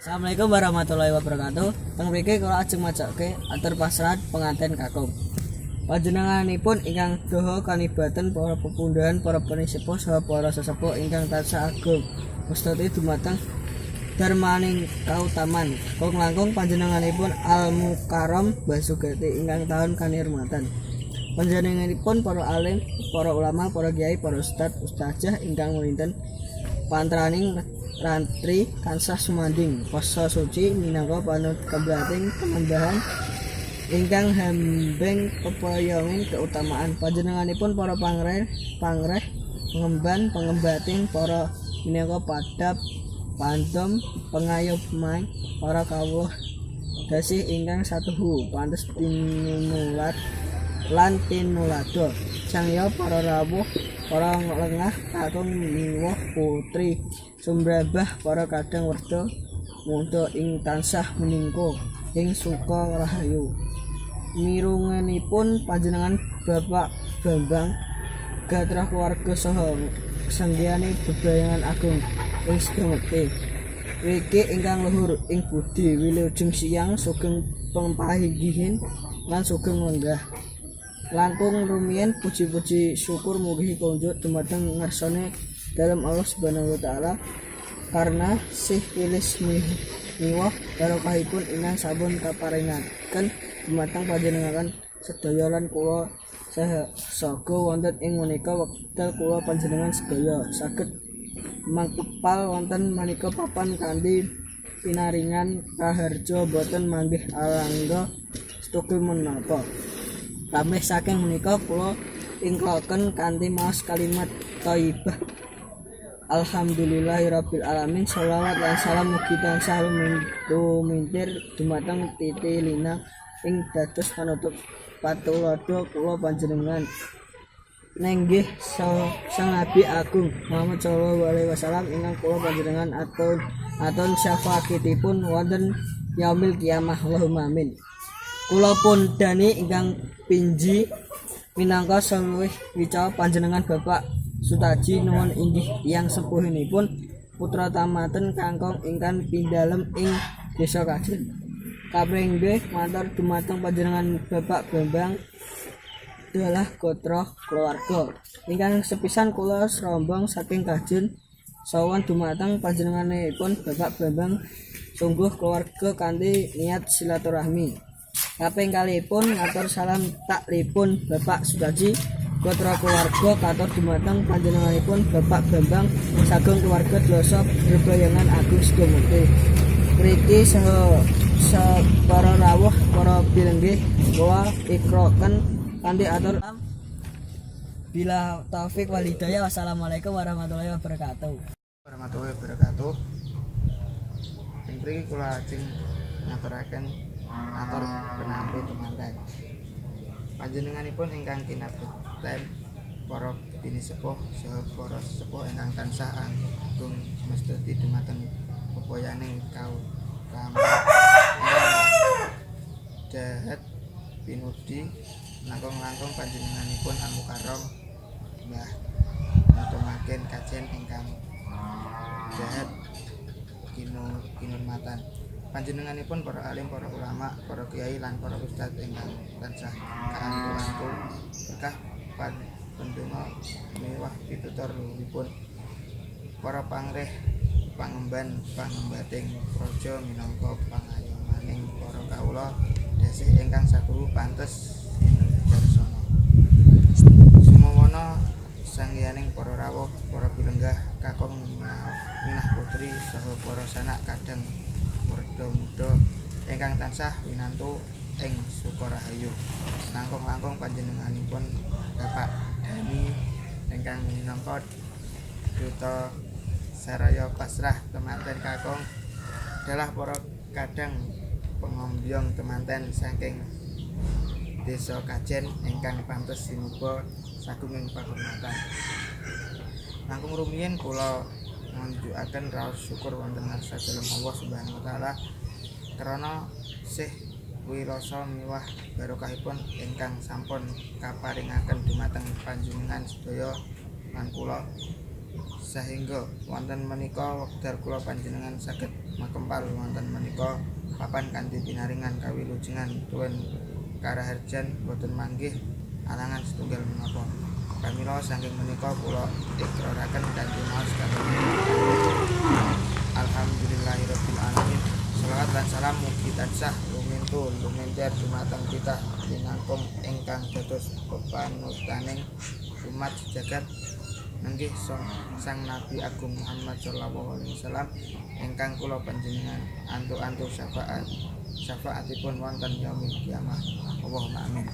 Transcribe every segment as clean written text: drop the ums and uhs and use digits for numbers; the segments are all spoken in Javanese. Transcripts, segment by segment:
Assalamualaikum warahmatullahi wabarakatuh. Teng mriki kula ajeng macake atur pasrahan penganten kakung. Panjenenganipun ingkang daha kanibaten para pepundhen, para pinisepuh saha para sesepuh ingkang tansah agung mestoti dumateng darmaning kautaman. Kong langkung panjenenganipun Al Mukarram Mbah Sugati ingkang taun kanirmatan. Panjenenganipun para alim, para ulama, para kiai, para ustad, ustazah ingkang wonten pantraning rantri tansah sumandhing pasa suci minangka panut keblating penembahan ingkang hambeng pepoyonging keutamaan. Panjenenganipun para pangreh pangreh pengemban pengembating para minangka padhap pandom pengayomaing para kawula dasih ingkang satuhu pantes tinulat lan tinuladha. Sangya para rawuh, para lengah kakung miwah putri, sumrambah para kadang werda muda ing tansah miningka ing suka rahayu. Mirungganipun panjenengan Bapak Bambang gatra keluarga saha sanggihane bebrayanan agung ing Sidamukti. Wiki ingkang luhur ing budi, wilujeng siang, sugeng pepanggihan lan sugeng lenggah. Langkung rumiyin puji-puji syukur mugi konjuk dumateng ngarsane dalem Allah Subhanahu wa taala karena sih wilis miwah barokahipun ingkang sampun kaparingaken dumateng panjenengan sedaya lan kula saha wonten ing menika wekdal kula panjenengan sedaya saged mangkepal wonten maneka papan kanthi pinaringan kaharja boten manggih alangga setugel menapa. Tambih saking menika kula ingklaken kanthi maos kalimat thayyibah. Alhamdulillahirabbil alamin. Shalawat lan salam mugi tansah lumintir dumateng titi lina ing dados panutup patuladha kula panjenengan nenggih sang Nabi Agung Muhammad sallallahu alaihi wasallam ingkang kula panjenengan atun atun syafaatipun wonten yaumil kiamah. Allahumma amin. Kula pun dani ingkang pinji minangka saluwih wica panjenengan Bapak Sutaji nuwun inggih tiyang sepuhinipun putra tamaten kakung ingkang pindalem ing Desa Kajen. Kapinggih matur dumateng panjenengan Bapak Bambang dalah gatra keluarga. Ingkang sepisan kula srombong saking Kajen sowan dumateng panjenenganipun Bapak Bambang sungguh keluarga kanthi niat silaturahmi. Kaping kalihipun ngatur salam taklipun Bapak Sutaji gatra keluarga katur dumateng panjenenganipun Bapak Bambang sagung keluarga Dloso Bebrayangan Agung Sidamukti. Mriki saha para rawuh para bilenggih kula ikraken kanthi atur bila taufik wal hidayah. Wassalamualaikum warahmatullahi wabarakatuh. Warahmatullahi wabarakatuh. Ing mriki kula ajeng ngaturaken atur penampi temanten. Panjenenganipun ingkang kinabekten para pinisepuh saha para sesepuh ingkang tansah agung mestoti dumateng pepoyaning kautaman ingkang dahat pinudi langkung-langkung panjenenganipun Al Mukarram Mbah Mutomaken Kajen ingkang dahat kinurmatan. Panjenenganipun para alim, para ulama, para kiai lan para ustadz ingkang tansah kaantu-antu berkah pandonga miwah pitutur luhuripun. Para pangreh pangemban pangembating praja minangka pangayomaning para kawula dasih ingkang satuhu pantes sinudarsana. Sumawana sanghyang para rawuh, para pilenggah, kakung minah putri saha para sanak kadang werda muda ingkang tansah winantu ing Sukarahayu. Langkung-langkung panjenenganipun Bapak Dani ingkang minangka duta saraya pasrah temanten kakung dalah para kadang pengombyong temanten saking Desa Kajen ingkang pantes sinuba sagunging pakurmatan. Langkung rumiyin kula ngunjukaken raos syukur wonten ngarsa dalem Allah Subhanahu wa taala krana sih wilasa miwah barokahipun ingkang sampun kaparingaken dumateng panjenengan sedaya lan kula. Sahingga wonten menika wekdal kula panjenengan saged makempal wonten menika papan kanthi pinaringan kawilujengan tuwin karaharjan boten manggih alangan setunggal menapa. Pramila saking menika kula ikraraken kanthi maos alhamdulillahirabbil alamin. Shalawat lan salam mugi tansah lumintu lumintir dumateng titah tinangkung ingkang dados pepanutaning umat sejagat nenggih Sang Nabi Agung Muhammad sallallahu alaihi wasallam ingkang kula panjenengan antu-antu syafaatipun wonten yaumil kiamah. Allahumma amin.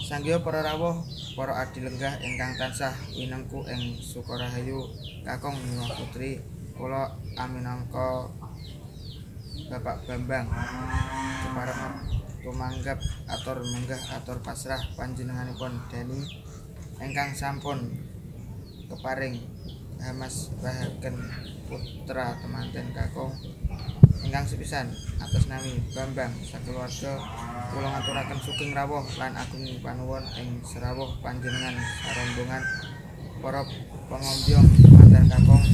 Sanggya para rawuh, para adi lenggah ingkang tansah winengku ing Sukarahayu kakung miwah putri, kula aminangka Bapak Bambang kepareng tumanggap atur munggah atur pasrah panjenenganipun Dani ingkang sampun keparing hamasrahaken putra temanten kakung ingkang sepisan atas nami Bambang sakeluarga kula ngaturaken sugeng rawuh lan agunging panuwun ing serawuh panjenengan sarombongan para pangombyong temanten kakung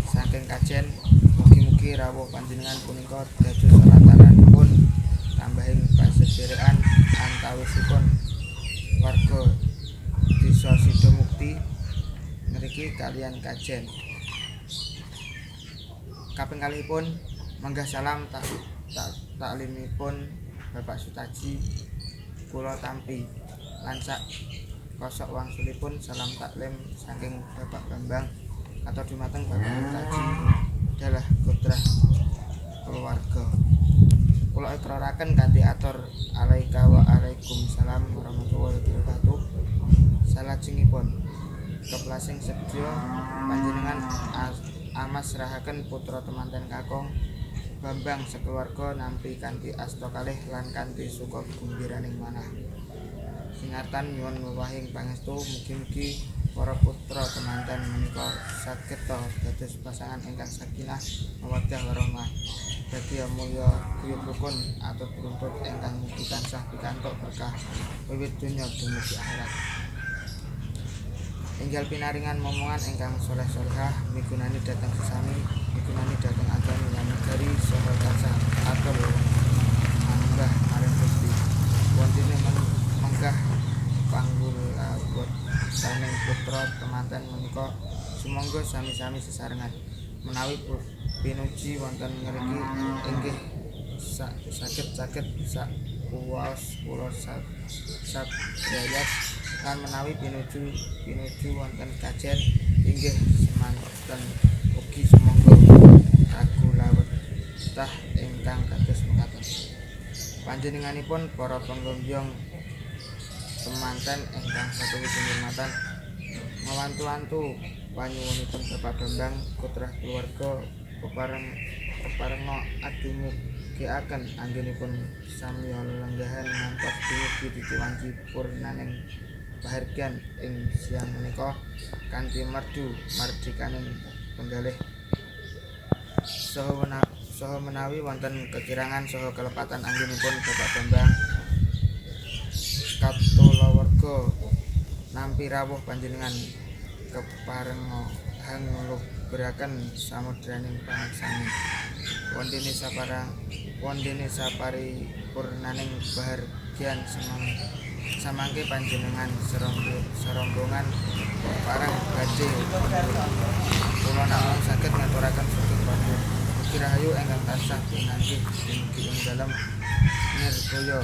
saking Kajen. Mugi-mugi rawuh panjenengan punika dados lantaranipun tambahing pasederekan antawisipun warga Desa Sidomukti ngriki kaliyan Kajen. Kaping kalihipun menggah salam tak tak taklimipun Bapak Sutaji kula tampi lan sak kosok wangsulipun salam taklim saking Bapak Bambang katur dumateng Bapak Sutaji dalah kodrah keluarga. Kula ikraraken kanthi atur alaika wa alaikum salam warahmatullahi wabarakatuh. Salajengipun keplasing sedya panjenengan amasrahaken putra temanten kakung Bambang sekeluarga nampi kanthi asta kalih lan kanthi suka gumbiraning manah. Sinartan nyuwun wewahing pangestu mugi-mugi para putra temanten menika saged dados pasangan ingkang sakinah mawaddah warahmah, bagya mulya guyub rukun atut runtut ingkang mugi tansah pikantuk berkah wiwit donya dumugi akhirat. Enggal pinaringan momongan ingkang soleh-solehah, migunani dhateng sesami, migunani dhateng agami lan negari saha tansah atur manembah maring Gusti. Wontene menggah panggulawotaning putra temanten menika sumangga sami-sami sesarengan. Menawi pinuji wonten ngriki inggih saged-saged sak kuwaos kula sabrayat lan menawi pinuju pinuju wonten Kajen inggih semanten ugi sumangga kagulawetah ingkang kados mekaten. Panjenenganipun para pangombyong temanten ingkang satuhu kinurmatan, mawantu-wantu panyuwunipun Bapak Bambang kodrah keluarga keparenga adumugiaken anggenipun samya lenggahan ngantos dumugi titi wanci purnaning pahargyan ing siang menika kanthi merdu mardikaning penggalih. Saha menawi wonten kekirangan saha kelepatan anggenipun Bapak Bambang katulawarga nampi rawuh panjenengan keparenga hangluberaken samudraning pangaksami. Wontene saparipurnaning pahargyan samangke panjenengan serombongan pepareng badhe kondur. Kula namung saged ngaturaken sugeng kondur. Mugi rahayu ingkang tansah pinanggih dumugi ing dalem nirbaya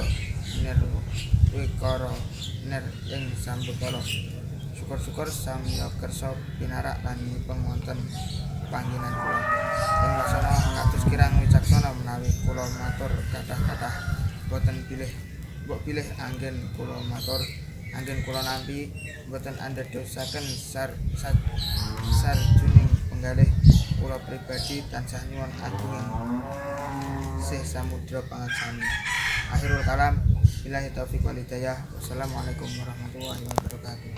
nirwikara nir ing sambekala. Syukur-syukur samya kersa pinarak lan nyipeng wonten panggenan kula. Ing wasana kados kirang wicaksana menawi kula matur kathah-kathah boten bilih mbok bilih anggen kula matur anggen kula nampi boten andadosaken sarjuning penggalih. Kula pribadi tansah nyuwun agunging sih samudra pangaksami. Akhirul kalam, billahi taufiq wal hidayah. Wassalamualaikum warahmatullahi wabarakatuh.